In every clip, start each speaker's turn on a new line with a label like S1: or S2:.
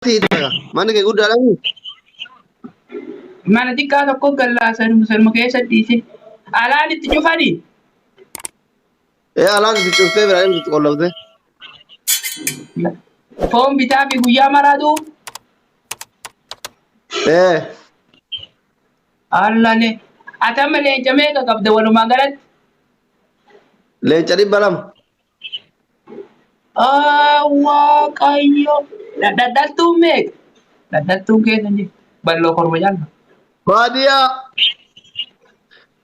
S1: Hiita. Manni kee guddaadha mii?
S2: Mana xiqqaa tokko gallaa sanuma sanuma keessa dhiise. Alaan itti cufani.
S1: Ee alaan itti cuftee biraa itti qollofte.
S2: Foon bitaa fi guyyaa maraa duub.
S1: Ee
S2: Allale. Ati amma leenca meeqa qabda walumaa galatti?
S1: Leenca 200.
S2: Ah, Waaqayyo. Dhadhaltuun meeqa? Dhadhaltuun keessa hin jirtu. Balloo korma jaallu.
S1: Baadiyyaa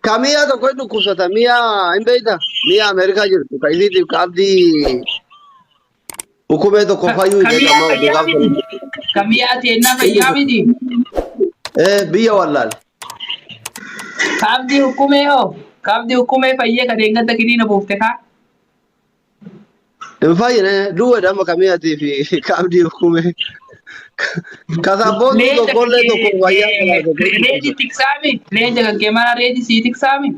S1: ka mi'a tokko hin dhukkubsata. Mi'a hin beekta. Mi'a Ameerikaa jirtu. Ka isiitiif ka abdii hukumee tokko fayyuu
S2: Ka
S1: hin
S2: mi'a
S1: amma
S2: fayyaa miti. Ka mi'a teennaa fayyaa miti.
S1: Ee biyya wallaale.
S2: Ka abdii hukumee hoo? Ka abdii hukumee fayyee ka deeggadda kiniina buufte kaa?
S1: Hin fayyine duwwadha amma ka mi'atii fi ka abdii hukumee. Ka sabboontuu
S2: Leenca
S1: tokkollee tokko fayyaa
S2: kan
S1: qabaate.
S2: reedi tiksaami. Leenca kan kee mana reedi sii tiksaami.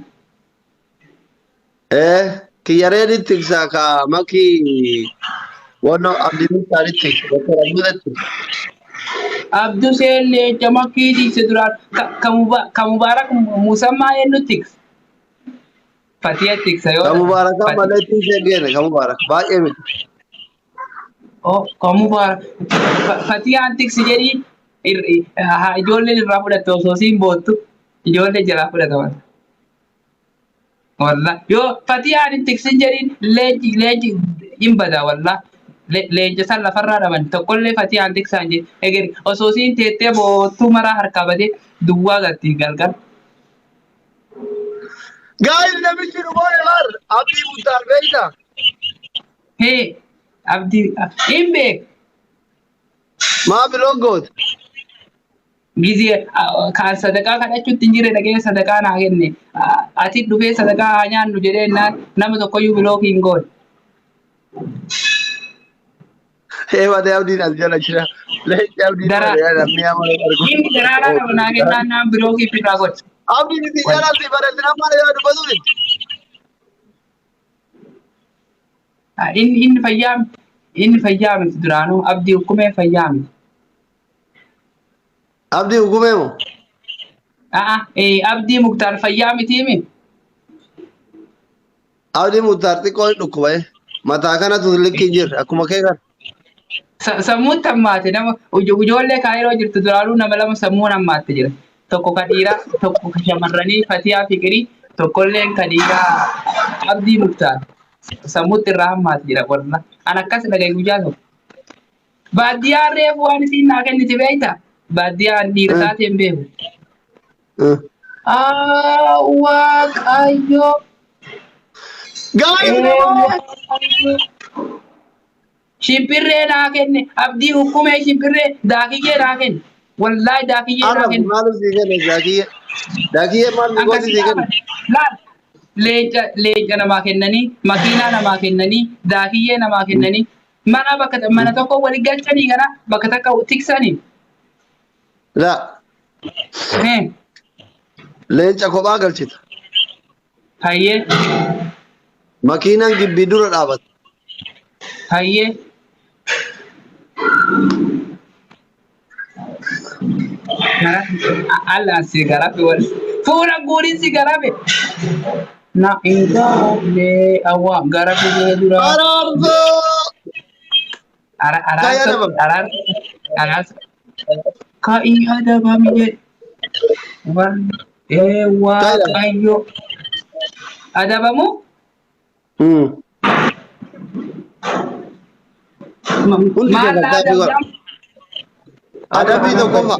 S1: Ee kiyya reedi tiksa ka makii wanno abdii muktaaritti doktor Abduuletti.
S2: Abduseen leenca makkii tikse duraan ka Mubaarak Musammaa eenyu tiksa? Fatiya tiksa yoo
S1: Ka
S2: ta'e.
S1: Mubaarakaa
S2: Fatiya.
S1: malee tiksee geene ka Mubaarak baay'ee miti.
S2: Oh, ka Mubaarak. Fatiyaan tiksi jedhii haa ijoolleen irraa fudhatte osoo siin boottu ijoollee jalaa fudhataman. Wallah yoo fatiyaan hin tiksin jedhiin leenci leenci hin bada wallah. Leenca san lafarraa dhaban tokkollee fatiyaan tiksaan jedhi. Eger osoo siin teettee boottuu maraa harkaa badee duwwaa galti galgal.
S1: Gaa'il namichi nu boo'e bar Abdii Muktaar beektaa?
S2: Hee abdii hin beek.
S1: Maa biloog goote?
S2: Gizee kaan sadaqaa kadhachuutti hin jirre dhaqee sadaqaa naa kenne. Ati dhufee sadaqaa haa nyaannu jedhee naan nama tokkoyyuu bilookii hin goone.
S1: Ee badee abdiin as jala jira. Leenci abdiin
S2: Dara-
S1: badee namni amma argu.
S2: Inni daraaraa nama naa kennaan naan bilookii ofirraa godhe.
S1: Abdiin itti jala si bareedina amma yoo dubbatu miti.
S2: Inni fayyaa inni fayyaa miti duraanuu abdii hukumee fayyaa miti.
S1: Abdii hukumee moo?
S2: A'a abdii muktaar fayyaa miti mi?
S1: Abdii Muktaar xiqqoo hin dhukkuba. Mataa kanatu likki hin jirre akkuma kee kana.
S2: Sammuun tammaate nama ijoollee kaayiroo jirtu duraanuu nama lama sammuun hammaatte jira. Tokko ka dhiiraa tokko ka shamarranii Fatiyaa Fiqirii tokkolleen ka dhiiraa Abdii Muktaar. Sammuutti irraa hammaate jira wallah. An akkas dhagaye guyyaa tokko. Baadiyyaa reefu waan isiin naa kenniti beekta? Baadiyyaan dhiira taatee hin beeku. Aa Waaqayyo.
S1: Gaarii namoo!
S2: Shimpirree naa kenne abdii hukkumee shimpirree daakiyyee naa kenne. Wallaahi daakiyyee naa
S1: Arra
S2: kenne.
S1: maal sii kenne daakiyyee? Daakiyyee maal si gooti sii kenne?
S2: Laal leenca leenca namaa kennanii makiinaa namaa kennanii daakiyyee namaa kennanii mana bakka mana tokko wali galchanii kana bakka takka tiksanii.
S1: Laa leenca kophaa galchita.
S2: Hayyee.
S1: Makiinaan gibbii dura dhaabata.
S2: Hayyee. Allah si garabe wal. Fuula guurin si garabe. Na hin gaafne awwa garabe jira dura.
S1: Araarsoo!
S2: Araarsa
S1: Ka'ii adabame.
S2: araarsa araarsa. Ka'ii adabami jedhe. Warri ee waaqayyo. Adabamu?
S1: Hundi
S2: Maal
S1: keessan gaaffii godha.
S2: adabdam?
S1: Adabbii tokkoffaa.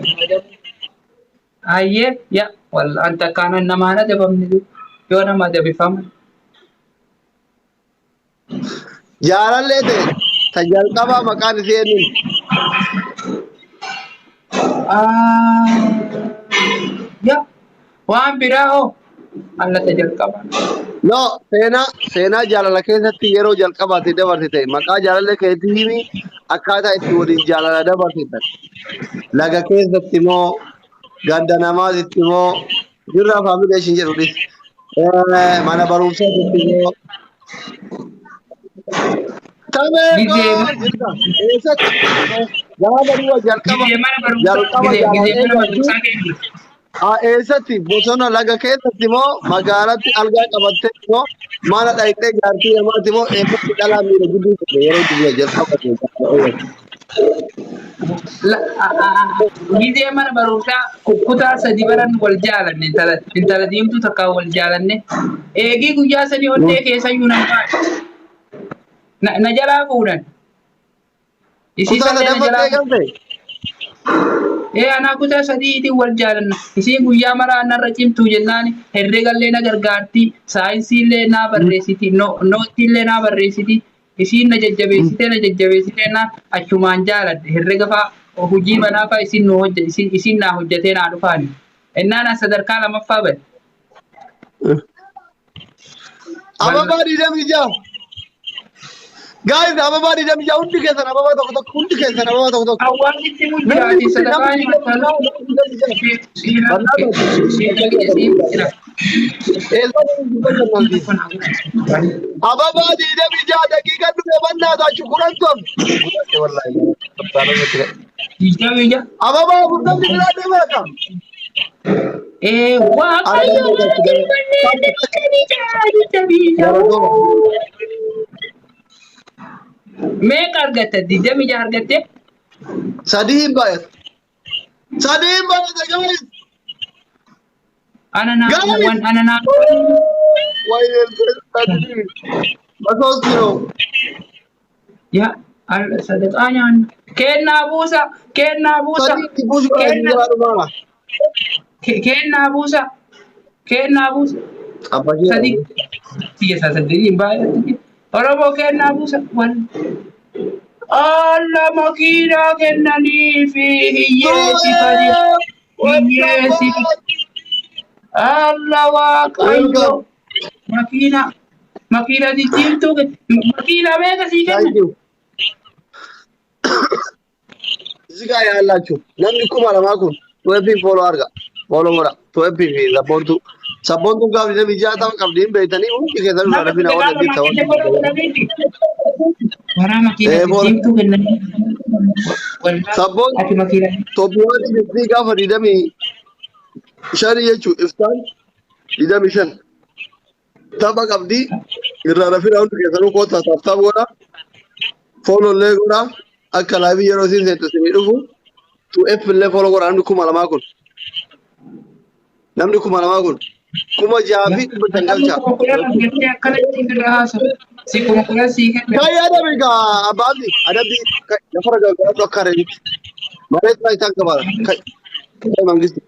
S2: Hayyee ya walla anta akkaana namaan adabamne yoo nama adabifama.
S1: Jaalallee ta'e ta jalqabaa maqaan isii eenyuun?
S2: Ya waan biraa hoo allata jalqaba.
S1: No, seenaa seenaa jaalala keessatti yeroo jalqabaatti dabarsite maqaa jaalallee keetii himi akkaataa itti waliin jaalala dabarsitan. Laga keessatti moo ganda namaatitti moo jirraa faamilii ishiin jedhu dhis. Mana barumsaatitti moo Tamee
S2: Gizee
S1: koo jirta eessatti? Gaafa du'a jalqaba
S2: Gizee mana barumsaa
S1: jalqaba
S2: gizee
S1: jaalala
S2: gizee mana
S1: eegaltu
S2: barumsaa keenya.
S1: Eessatti bosona laga keessatti moo magaalatti algaa qabattee moo mana dhaqxee jaartii namaatti moo eessatti dhalaa miira gidduu turte yeroo du'a jalqaba eegaltu?
S2: Gizee mana barumsaa kutaa 3 baran wal jaalanne intala diimtuu takkaan wal jaalanne eegii guyyaa sanii onnee keessayyuu nan baane. Na jalaa fuudhan. Isii
S1: Kutaa
S2: sallee na
S1: sadaffatti
S2: jalaa fuudhan.
S1: eegalte?
S2: Ee anaa kutaa sadiitiin wal jaalanna. Isiin guyyaa maraa narra cimtuu jennaan herregallee na gargaarti, saayinsiillee naa barreessiti, noottiillee naa barreessiti. Isiin na jajjabeessitee na jajjabeessitee na achumaan jaaladhe. Herrega faa hojii manaa faa isiin nu hojje isiin naa hojjetee naa dhufaani. Innaan as sadarkaa lamaffaa bade.
S1: Ababaa 26. Guys, ababaa 26 hundi keessan ababaa tokko tokko hundi keessan ababaa tokko tokko.
S2: Hawaasitti
S1: Namni
S2: mujjiraati
S1: hundi
S2: sadaqaa
S1: namni
S2: nyaatan.
S1: 26 namni 26. Ababaa 26 daqiiqaa dhufe bannaa taachu kudhan tof.
S2: 26.
S1: Ababaa 40 biraa deemaa qaba.
S2: Ee Waaqayyo mana 26 26. Meeqa argatta? 26 argatte?
S1: Sadii hin baay'atu. Sadii hin baay'ata guys.
S2: Ana naa
S1: Guys.
S2: wan ana naa.
S1: Waayee sadii. በሶስት ነው።
S2: Yaa sadaqaa nyaanna. Kennaa buusa. Kennaa buusa.
S1: Sadii buusu
S2: Kennaa
S1: jira.
S2: Kennaa buusa. Kennaa buusa. Sadii. Biyya isaa sadii hin baay'atu. Oromoo kennaa buusa. Wal. Alla makiinaa kennanii fi hiyyeessi fadi. Hiyyeessi. Alla Waaqayyo. Makiinaa. Makiinaa jijjiirtuu. Makiinaa meeqa sii kenna?
S1: Thank you. እዚህ ጋር ያላችሁ namni 2000 kun tuweefi follow arga follow godha tuweefi fi sabboontu sabboontuun gaaf 26 qabdiin beektanii hundi keessan irraa dafina warra jirta
S2: Waraa makiinaa
S1: Eh, bola.
S2: jijjiirtuu kennanii. Waldaa
S1: Sabboon
S2: ati makiinaa.
S1: Tooppiiwwan iftii gaafa 25 jechuun iftaan 25 tapha qabdii irraa rafina hundi keessanuu koottaa tap tap godha follow illee godha akka live yeroo isin seentu isinii dhufu 2F illee follow godha namni 2000 kun namni 2000 kun 6500 galcha.
S2: 10,000 argattee akkanatti irra haasa'u. Si 10,000 sii kenna.
S1: Kai adabi ka abaabdi adabi kai lafarra gargaartu akka reebitti mareet ላይ ታንከባለ kai kai mangistu.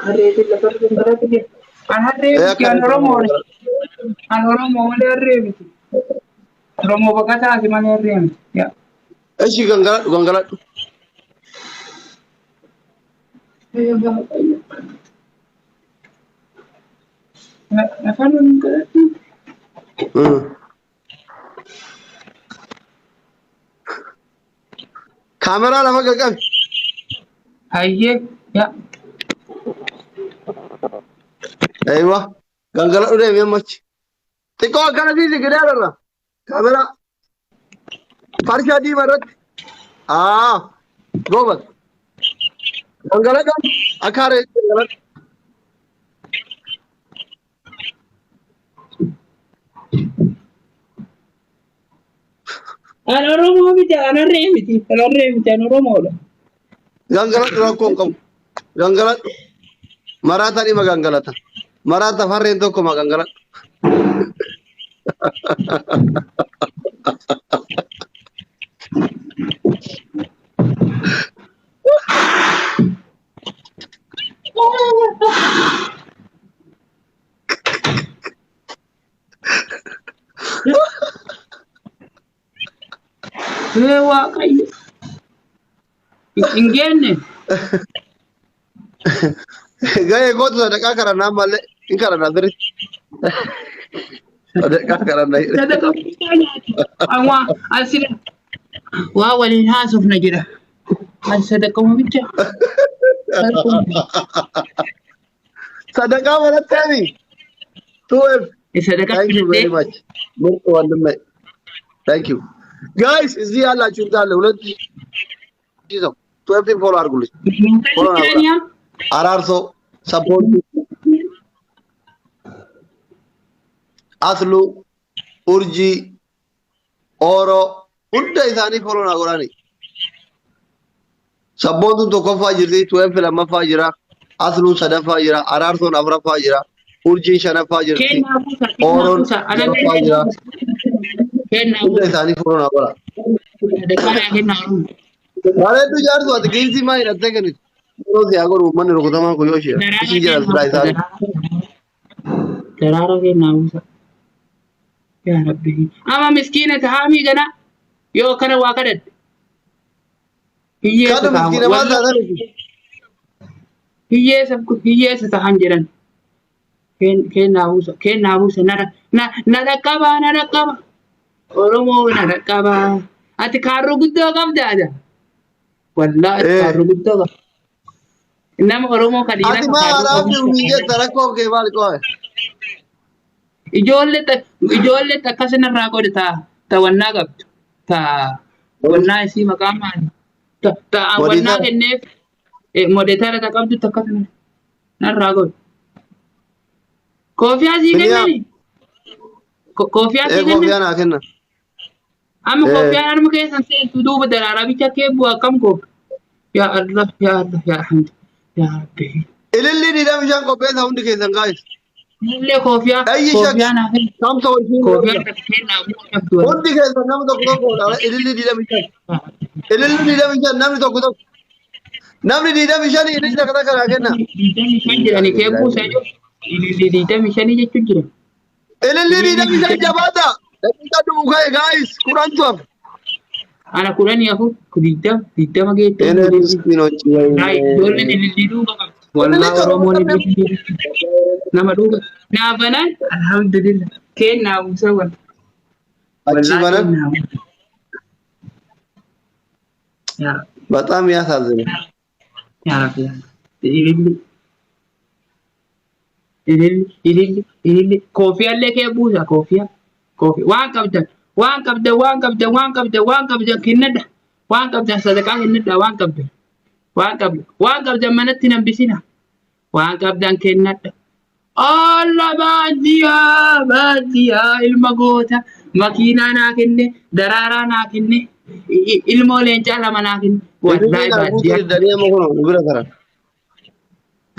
S2: Harreetiin lafarra gangalatu jira. An harree
S1: Eh,
S2: miti
S1: akka
S2: an Oromoo.
S1: reebitti.
S2: An Oromoo malee harree miti. Oromoo baqataati malee harree miti. Yaa.
S1: እሺ gangaladhu gangaladhu.
S2: Lafarra gangalatu.
S1: Kaameraa lafa qaqqabi.
S2: Hayyee. Yaa.
S1: Aywa gangaladhu deemi ammachi. Xiqqoo akkana siisi gidee irra. Kaameraa farshaa diimaa irratti. Aa goobas. Gangaladhu akka harreetti gangaladhu.
S2: An Oromoo miti an harree miti. An harree miti an Oromoodha.
S1: Gangaladhu rakkoo hin qabu. Gangaladhu. Maraataa dhima gangalata. Maraata farreen tokkoma gangaladhu.
S2: Ee Waaqayyo. Hin geenne.
S1: Gahee kootu sadaqaa kadhannaa malee hin kadhannaa sirriitti. Sadaqaa kadhannaa.
S2: Sadaqaa guddaa nyaatu. An waa an sila waa waliin haasofna jedha. An sadaquma bicha.
S1: Sadaqaa manatti 2F.
S2: Sadaqaa
S1: Thank you very
S2: fudhattee
S1: much. Murtu wandimne. Thank you. Guys እዚህ ያላችሁ እንዳለ 2000 ሰው ቱዌልቲን follow አድርጉልኝ። Follow naa godhaa. አራርሶ ሰፖርት አስሉ ኡርጂ ኦሮ hunda isaanii follow naa godhani. Sabboontuun tokkoffaa jirti, tuweelfi lammaffaa jira, asluun sadaffaa jira, araarsoon afuraffaa jira, urjiin shanaffaa jirti,
S2: Kennaa buusa, kennaa
S1: ooroon
S2: buusa, anallee
S1: jahaffaa
S2: kennaa
S1: jira.
S2: buusa. Kennaa
S1: Hunda
S2: buusa.
S1: isaanii follow naa godha.
S2: Daqaraa kennaa oolu.
S1: Bareedduu jaartu ati giiftii maa hidhattee kennitu? Yeroo si haa godhu uummanni rukutamaan kun yoo ishee
S2: Daraara
S1: ishii jedhan
S2: kennaa
S1: silaa
S2: buusa,
S1: isaanii.
S2: daraara. Daraara kennaa buusa. Yaa Rabbi. Amma miskiina tahaamii gana yoo kana waa kadhadhe. Hiyyeessa
S1: Kadhu
S2: tahaama.
S1: miskiina maal
S2: Wallaahi
S1: taatan itti?
S2: hiyyeessa hiyyeessa tahan jedhan. Kennaa buusa, kennaa buusa. Na dhaqqabaa, na dhaqqaba. Oromoo na dhaqqabaa. Ati kaarruu guddoo qabdaa jaa. Wallaahi ati
S1: Ee.
S2: kaarruu guddoo qabda. Nama Oromoo kan dhiiraa
S1: Ati
S2: ka
S1: maa
S2: kaarruu
S1: araabni
S2: qabu.
S1: hin jetta rakkoon kee maali qo'e?
S2: Ijoollee akkas narraa godhe ta ta wannaa qabdu. Ta wannaa isii maqaa maali? Ta ta wannaa
S1: Moditara.
S2: kenneef modetara ta qabdu akkas narraa godhe. Koofiyaa sii
S1: Biniyaam.
S2: kennani? Koofiyaa
S1: Ee
S2: sii kennan?
S1: koofiyaa naa kenna.
S2: Amma
S1: Ee.
S2: koofiyaan harma keessan seentu duuba daraaraa bicha kee bu'aa akkam koof? Yaa Allah, yaa Allah, yaa Alhamdu, yaa Rabbi.
S1: Ililli dhiidhaa bishaan qopheessa hundi keessan guys.
S2: Illee koofiyaa
S1: Ayyi shak
S2: koofiyaa naa kenna.
S1: kamsa wajjin
S2: Koofiyaa takka kennaa bu'aa qabdu wallaahi.
S1: hundi keessan namni tokko tokko ililli dhiidhaa bishaan. Ililli dhiidhaa bishaan namni tokko tokko. Namni dhiidhaa bishaan ililli takka takka naa kenna.
S2: 25 jedhanii kee buusaa jiru. Ililli 25 jechuun jira.
S1: Ililli dhiidhaa bishaan jabaata. Daqiiqaa dhumu ka'e guys 10tu hafe.
S2: Ana 14 20 20 geette.
S1: Ene miskiinochi
S2: Hai, ijoolleen ilillii duuba qabdi. Wallaa Oromoon ilillii nama duuba. Naa banan alhamdulillah. Kennaa buusa wal.
S1: Achi
S2: Wallaa
S1: banan
S2: kennaa buusa. Yaa Rabbi,
S1: በጣም ያሳዝናል።
S2: yaa Rabbi. Ililli ililli ililli ililli koofiyaallee kee buusa koofiyaa. Koofi waan qabdan waan qabdan waan qabdan waan qabdan waan qabdan kennadha. Waan qabdan sadaqaa kennadha waan qabdan. Waan qabdan waan qabdan manatti nan bisina. Waan qabdan kennadha. Alla baadiyyaa baadiyyaa ilma goota makiinaa naa kenne daraaraa naa kenne ilmoo leencaa lama naa kenne wallaahi
S1: Ililliin arguutu
S2: baadiyyaa
S1: diddanii amma kun bira taran.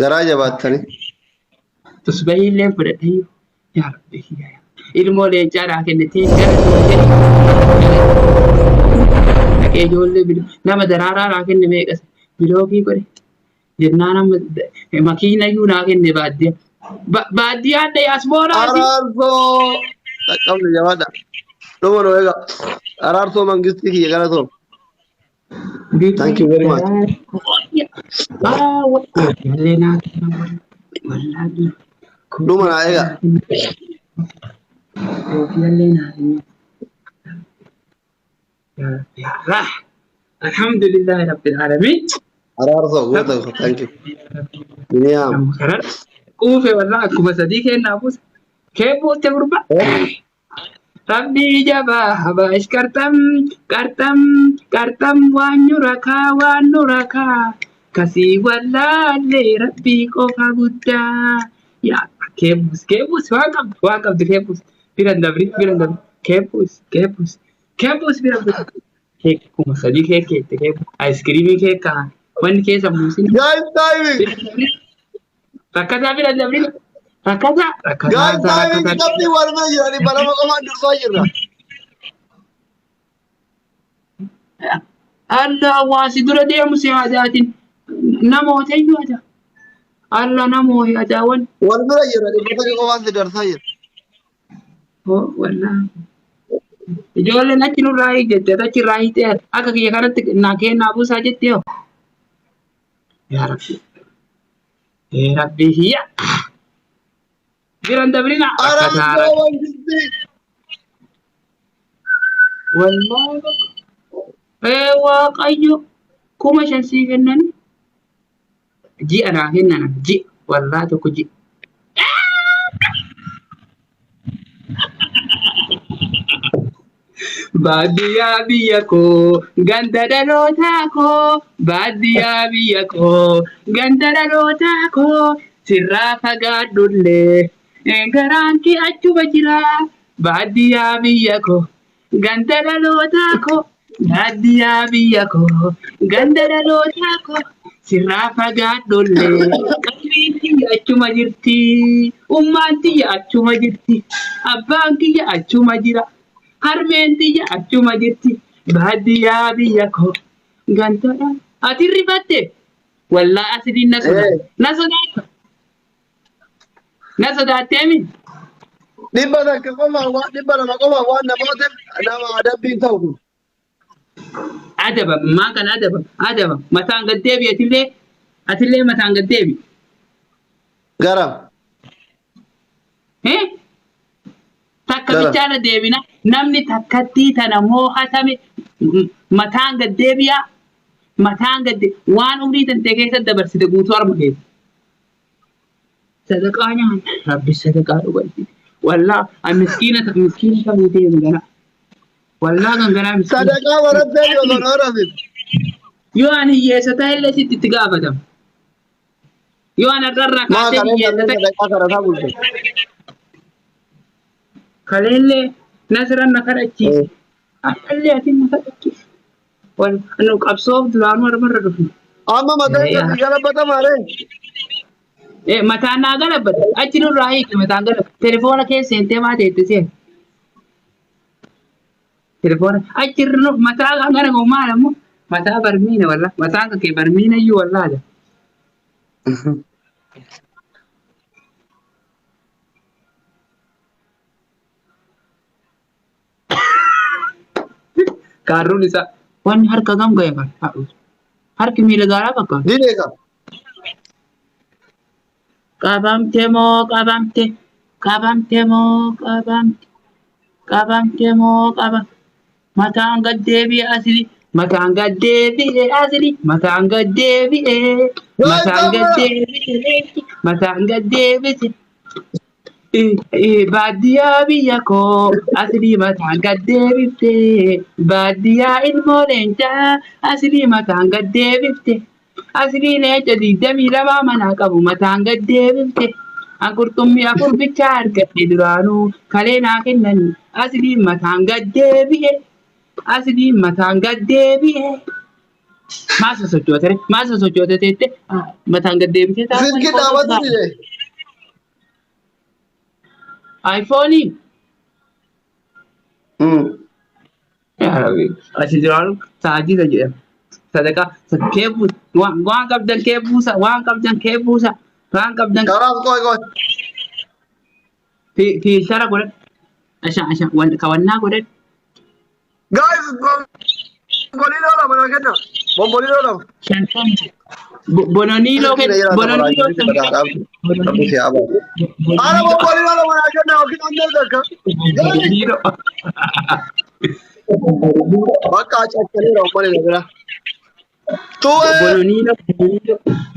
S1: Garaa jabaattanii.
S2: tusbahiillee fudhadhee yaa rabbi yaa ilmoo leencaa naa kenne tee gara dhaqee ijoollee nama daraaraa naa kenne meeqas bilookii godhe jennaan amma makiinayyuu naa kenne baadiyyaa baadiyyaan diyaasbooraati.
S1: Araarsoo dhaqqabne jabaadha. Dhuma nu eega. Araarsoo mangistii kiyya galatoom. Thank you very much. Dhuma naa eega.
S2: Alhamdulillahi rabbil alamin.
S1: Araarsoo goota thank you. Biniyaam.
S2: Quufe wallah akkuma sadii kennaa buusa. Kee buuste gurba. Rabbii jabaa habaash qarxam qarxam qarxam waan nurakaa waan nurakaa kasii wallaallee rabbii qofa guddaa. Yaa kee buus kee buus waan qabdu waan qabdu kee buus biran dabri biran dabri kee buus kee buus kee buus biran dabri. Kee kuma sadii kee keette kee aayiskiriimii kee kaan wanni keessa buusin.
S1: Guys timing.
S2: Biran dabri rakkataa biran dabri rakkataa rakkataa
S1: Guys timing
S2: rakkataa.
S1: qabxii wal bira jiranii balama qofaan dursaa jirra.
S2: Allah waan si dura deemu si haadaatiin namoota iyyuu aadaa. Allah namoo adaawwan.
S1: Wal bira jirra 100 qofaan si darsaa jira.
S2: Wallaahi. Ijoolleen achi nurraa hiijjette achi irraa hiixee akka kiyya kanatti naa kennaa buusaa jettee hoo. Yaa Rabbi. Yaa Rabbi hiyya. Biran dabrina. Rakkataa
S1: Araarsoo mangistii.
S2: Wallaahi. Ee Waaqayyo 5,000 sii kennan ji'a naa kennan ji'a wallaahi tokko ji'a. Baadiyyaa biyya koo ganda dhalootaa koo, baadiyyaa biyya koo ganda dhalootaa koo, sirraa fagaadhullee garaan kee achuma jira. Baadiyyaa biyya koo ganda dhalootaa koo, baadiyyaa biyya koo ganda dhalootaa koo, sirraa fagaadhullee qalbiin tiyya achuma jirti, ummaan tiyya achuma jirti, abbaan kiyya achuma jira, harmeen tiyya achuma jirti. Baadiyyaa biyya koo ganda dha. Ati rifatte wallaa asiliin na sodaata, na sodaata, na sodaatteemi.
S1: 100 qofaan waan 200 qofaan waan namoota nama adabbiin ta'u kun.
S2: Adaba maa kana, adaba, adaba. Mataan gad deebi, atillee, atillee mataan gad deebi.
S1: Gara.
S2: Eh? Takka
S1: Gara.
S2: Bichaarra deebina. Namni takkattii tana moo'atame mataan gad deebi'a. Mataan gad waan umrii tantee keessa dabarsite guutuu harma keessa. Sadaqaa nyaanna. Rabbi sadaqaa dhugaatti. Wallaa an miskiina miskiina ta'uu deema gana. Wallaa kan ganaa miskiina.
S1: Sadaqaa barattee yoo kan.
S2: Yoo ani hiyyeessa ta'e illee sitti itti gaafatama. Yoo ani har'arraa
S1: Maa
S2: kaasee
S1: kalee
S2: hiyyeessa
S1: kallee
S2: ta'e
S1: sadaqaa kadhataa bulte.
S2: Kaleellee Nasran na kadhachiise. Ammallee ati na kadhachiise. Wal nu qabsoof duraanuu harmarra dhufne.
S1: Amma mataan
S2: Yaa.
S1: kan galabbata malee.
S2: Eh, mataan naa galabbate. Achi nurraa hiike mataan galabbate. Telefoona keessa seentee maa teette seen. Telefoona achi irra nu mataa kan gara gahu maal ammoo mataa barmiina walla mataan kan kee barmiina iyyuu wallaa jedha. Kaarruun isaa wanni harka gam ga'e kan harki miila gaaraa fakkaata.
S1: Ni beeka.
S2: Qabamte moo qabamte, qabamte moo qabamte, qabamte moo qaba, mataan gad deebi'e asli, mataan gad deebi'e asli, mataan gad deebi'e, mataan gad deebi'e, mataan gad deebise. Baadiyyaa biyya koo asli mataan gad deebifte, baadiyyaa ilmoo leencaa asli mataan gad deebifte, asli leenca 22 manaa qabu mataan gad deebifte. An qurxummii afur bichaa argadhe, duraanuu kalee naa kennanii. Asli mataan gad deebi'e, asli mataan gad deebi'e. Maa sosochoota, maa sosochoota teette mataan gad deebitee taa'u?
S1: Silkii dhaabatu dide.
S2: iPhone. Yaa Rabbi, asi duraanuu taajira jedhama. Sadaqaa kee buusa, waan qabdan kee buusa, waan qabdan kee buusa, waan qabdan.
S1: Karaaf qoy qoy.
S2: Fiiltara godhadhu. Asha asha kawannaa godhadhu.
S1: Guys, bomboliinoo lama naa kenna. Bomboliinoo lama.
S2: 50. Bononiiloo
S1: Silkii na
S2: kenna.
S1: jala
S2: Bononiiloo.
S1: Rabbi si haa baasu. Haala bomboliinoo lama naa kenna yookiin onnee takka.
S2: Bononiiloo.
S1: Bakka caccaleera uummanni na bira. Tu'ee.
S2: Bononiiloo.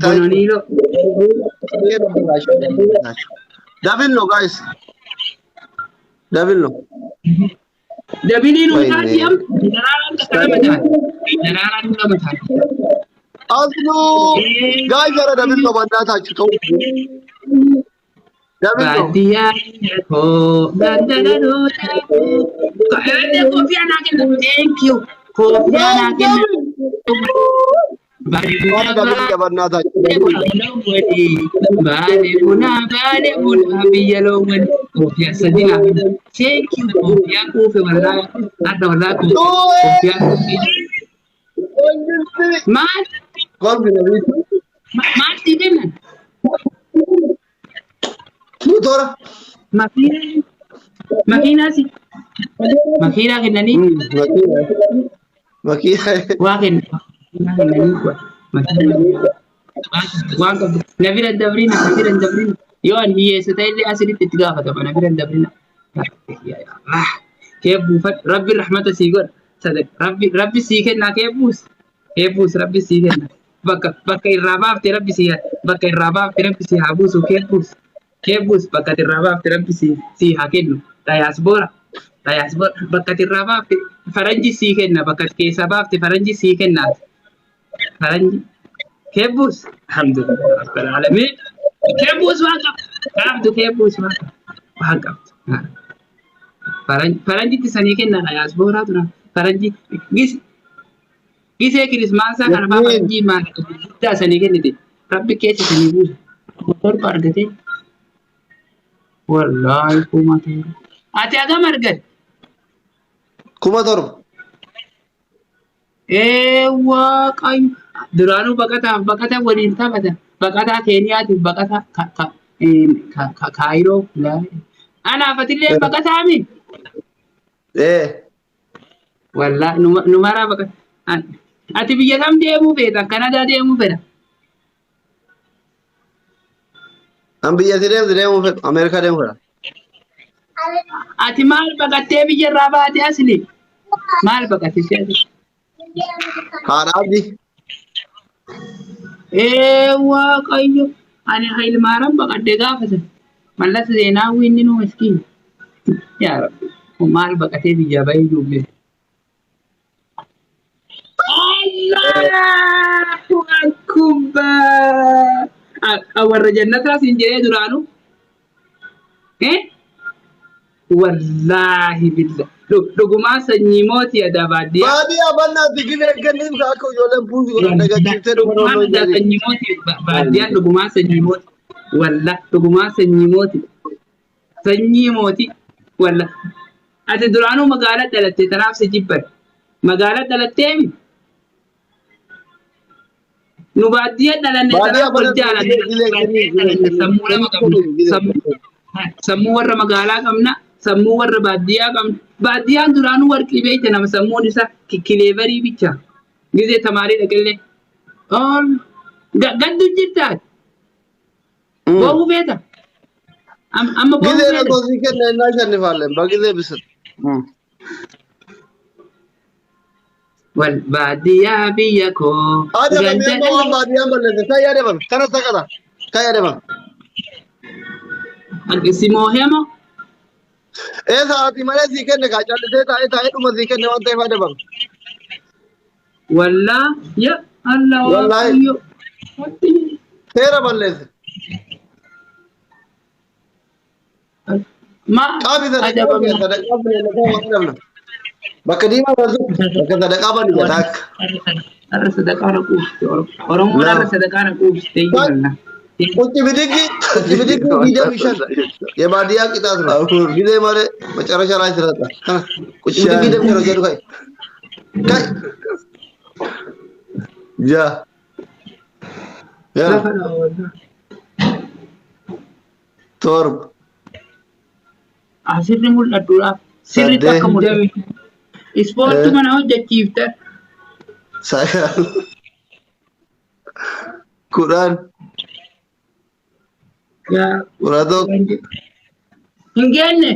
S2: Bononiiloo.
S1: Double no, guys. Double no.
S2: Dabiliin
S1: Wayne.
S2: utaati am daraaraan takka lama taate. Daraaraan lama taate.
S1: Aslu. Guys, ara double no በእናታችሁ ተው። Double no.
S2: Baadiyyaa koo ganda dhalootaa koo. Koofiyaa naa kenna. Thank you. Koofiyaa naa kenna.
S1: Ara double
S2: Baadiyyaa
S1: በእናታችሁ።
S2: baale bunaa, baale bunaa biyya loowwan. Koofiyaa sadi naa kenna. Thank you. Koofiyaa kuufe wallaa adda wallaa koofiyaa kuufe. Maal
S1: Golfi nabii.
S2: maal sii kennan?
S1: Motora.
S2: Makiinaa, makiinaa si makiinaa kennanii.
S1: Makiina.
S2: Waa kenna, makiinaa kennanii, makiinaa waan qabdu. Na bira hin dabrina, na bira hin dabrina. Yoo ani hiyyeessa ta'e illee asiritti itti gaafatama. Na bira hin dabrina. Kee buufadhu, rabbi rahmata sii godha. Sadaqa rabbi, rabbi sii kennaa, kee buus, kee buus, rabbi sii kenna. Bakka irraa baafte rabbi sii, bakka irraa baafte rabbi sii haa buusu. Kee buus, kee buus, bakka irraa baafte rabbi sii haa kennu. Dayaasboora, dayaasboora, bakka irraa baafte. Faranji sii kenna bakka keessaa baafte faranji sii kennaati. Faranji. Keebbuus. Alhamdulillah rabbil alamin. Keebbuus waan qabdu. Qabdu keebbuus waan qabdu. Waan qabdu. Faranjitti sanii kennaa yaas booraa tura. Faranji gisee kirismaasaa kana faa faranjii maal guddaa sanii kennite. Rabbi keessa sanii buuse. 7,000 argatee. Wallaahi 7,000. Ati hagam argatte?
S1: 7,000.
S2: Ee Waaqayyo duraanuu baqataaf baqata waliin taphatan. Baqataa Keeniyaatiif baqataa Kaayiroo. Anaaf atillee baqataa mi?
S1: Ee.
S2: Wallaahi numaraa baqata. Ati biyya kam deemuu feeta? Kanadaa deemuu fedha.
S1: An biyya si deemtu deemuu fedhu. Ameerikaa deemuu fedha.
S2: Ati maal baqattee biyya irraa baate asli? Maal baqattee asli?
S1: Haadha abdii.
S2: Ee Waaqayyo ani Hayilmaaram baqadhe gaafa sana. Mallas Zeenaawwi inni nuu miskiin. Yaa Rabbi maal baqatee biyyaa bahee ijoollee. Allahu akbar. Warra jannataa siin jedhee duraanuu. Eh? Wallaahi billah. Dhugumaa sanyii mootii adaa baadiyyaa.
S1: Baadiyyaa bannaatti gilee kenniif ka akka ijoolleen puusi godhan dagachiiftee dhufa
S2: Dhugumaan
S1: noonnoo
S2: adaa
S1: jedhi.
S2: sanyii mootii baadiyyaan dhugumaa sanyii mootii. Wallah dhugumaa sanyii mootii. Sanyii mootii. Wallah. Ati duraanuu magaalaa dhalatte tanaaf si jibban. Magaalaa dhalattee mi? Nu baadiyyaa dhalanne
S1: Baadiyyaa
S2: tanaaf wal
S1: bannaatti
S2: jaalanne.
S1: gilee
S2: Baadiyyaa
S1: kenniif
S2: dhalanne
S1: gilee
S2: sammuu lama qabna.
S1: kenniif.
S2: Sammuu warra magaalaa qabna. Sammuu warra baadiyyaa qabna. Baadiyyaan duraanuu warqii beekte nama sammuun isaa kileevarii bicha. Gizee tamaarii dhaqillee. Ol gaddu jirtaa? Boo'uu feeta? Amma boo'uu
S1: Gilee
S2: feeta?
S1: lakkoofsi kenna innaa shannifaallee bagilee bisatu.
S2: Wal baadiyyaa biyya koo
S1: Adabame
S2: ganda
S1: amma waan baadiyyaan balleesse kan yaadabame kana sakata kan yaadabame.
S2: Si moohema
S1: Ee sa'aatii malee sii kenne kaa callisee taa'ee taa'ee dhuma sii kenne waan ta'eef adabame.
S2: Wallaa ya Allah
S1: Wallaahi.
S2: Waaqayyo.
S1: Seera balleesse.
S2: Ma
S1: Qaami sadaqaa
S2: adabamna.
S1: sadaqaa sadaqaa waan dhabna. Bakka diimaa irra bakka sadaqaa bani jedha akka.
S2: Har'a sadaqaa na quubsite Oromoon har'a
S1: Lama.
S2: sadaqaa na quubsite iyyuu wallaa.
S1: ቁጭ ብድግ ቁጭ ብድግ ዲደም ሸን የባዲያ ቅጣት ነው። ጊዜ ማለት መጨረሻ ላይ ስለጣ ቁጭ ብድግ ዲደም ሸን ጀዱ ካይ ካይ ያ ያ
S2: Lafa dha'a wallaa.
S1: ቶርብ
S2: Asirri mul'adhuudhaaf sirriitti akka
S1: 8
S2: mul'atu. Ispoortii mana hojjechiifte
S1: 9 10
S2: yaa
S1: 11
S2: hin geenne.